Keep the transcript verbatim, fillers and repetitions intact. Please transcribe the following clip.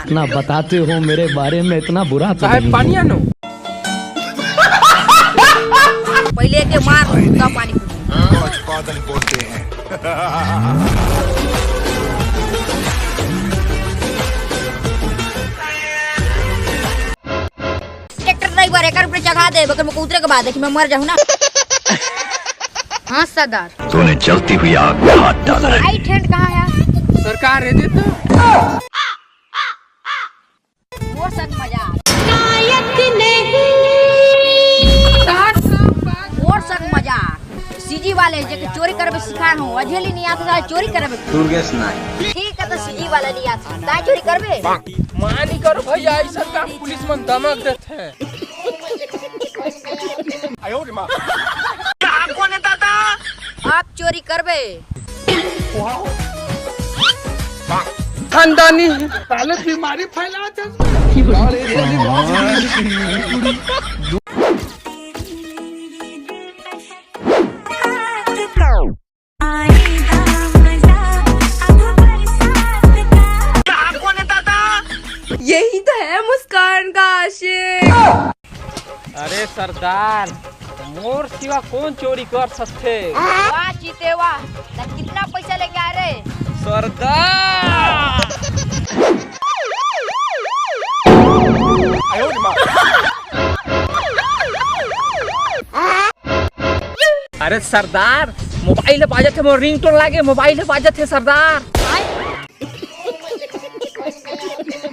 इतना बताते हो मेरे बारे में, इतना बुरा तो साहेब, नहीं। पानी आनो। पहिले एके मार, तब पानी पूछी। ट्रैक्टर ड्राइवर, एकर ऊपर चढ़ा दे, बकर में उतरे के बाद कि मैं मर जाऊं ना। हाँ सरदार। तूने जलती हुई आग में हाथ डाला है। राइट हैंड कहाँ है? सरकार, ये दे तो। मोर संग मजाक। मोर संग मजाक। सीजी वाले जे के चोरी करबे सिखाए हो, अझेली नहीं आता था चोरी करबे। दुर्गेश नायक। ठीक है, तो सीजी वाला नहीं आता, ता चोरी करबे? मानी करो भैया, ऐसा काम पुलिस मन धमक देते हैं। आप चोरी करबे? खानदानी साले बीमारी फैलावत है। यही तो है मुस्कान का आशिक। अरे सरदार, मोर सिवा कौन चोरी कर सकथे? वाह जीते वाह, त कितना पैसा लेके आए रे? सरदार। अरे सरदार, मोबाइल बाजत हे, मोर रिंगटोन लागे, मोबाइल बाजत हे सरदार।